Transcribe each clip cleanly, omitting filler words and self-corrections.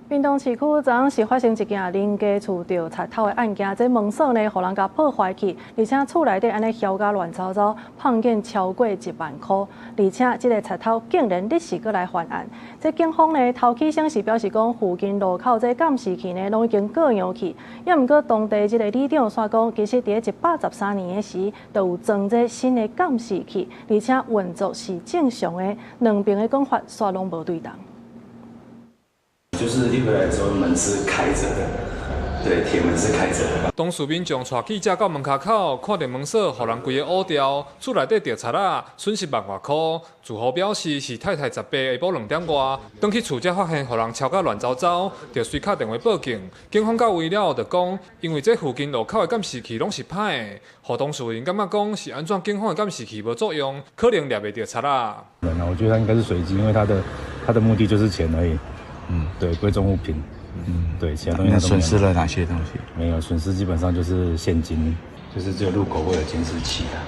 屏東市區昨昏是發生一件鄰家厝著賊偷的案件，這門鎖呢，予人共破壞去，而且厝內底按呢囂甲亂糟糟，碰見超過1萬箍，而且這个賊偷竟然日時閣來犯案。這警方呢，頭起先是表示講，附近路口這監視器呢，攏已經過樣去，也毋過當地這个里長煞講，其實佇113年的時，就有裝這新的監視器，而且運作是正常的，兩邊的講法煞攏無對仝。就是一回來的時候，門是開着的，對，鐵門是開着的。當事民眾帶記者到門跤口，看著門鎖予人規个烏掉，厝內底著賊仔，損失萬外箍。住戶表示是太太18下晡2點外，轉去厝才發現予人敲甲亂糟糟，就隨敲電話報警。警方到位了後就講，因為這附近路口的監視器攏是歹的，予當事人感覺講是按怎警方的監視器無作用，可能掠袂著賊仔。我覺得他應該是隨機，因為他的目的就是錢而已。對，貴重物品，對，其他東西。那損失了哪些東西？沒有，損失基本上就是現金，就是只有路口會有監視器啊，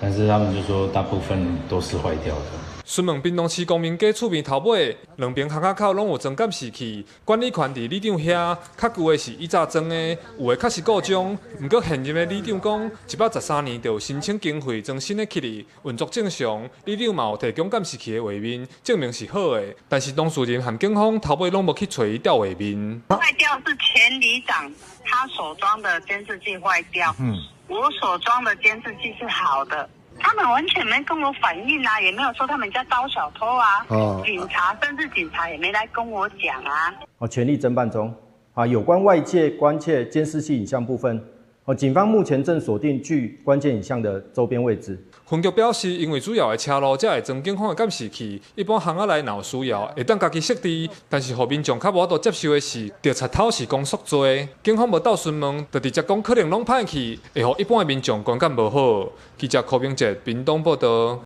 但是他們就說大部分都是壞掉的。詢問屏東市公民街厝邊頭尾，兩爿巷仔口攏有裝監視器，管理權佇里長遐，較舊的是以早裝的，有的確實故障。毋過現任的里長講，113年就有申請經費裝新的器哩，運作正常。里長嘛有提供監視器的畫面，證明是好的。但是當事人和警方頭尾攏無去揣伊調畫面。壞掉是前里長他所裝的監視器壞掉，我所裝的監視器是好的。他們完全沒跟我反映啊，也沒有說他們家遭小偷啊。警察甚至警察也沒來跟我講啊。哦，全力偵辦中。啊，有關外界關切監視器影像部分，哦，警方目前正鎖定具關鍵影像的周邊位置。分局表示，因為主要的車路才會裝警方的監視器，一般巷仔內若有需要，會當家己設置。但是，予民眾較無法度接受的是，著賊偷是講宿罪，警方無鬥詢問，就直接講可能攏歹去，會予一般的民眾觀感無好。記者柯明哲屏東報導。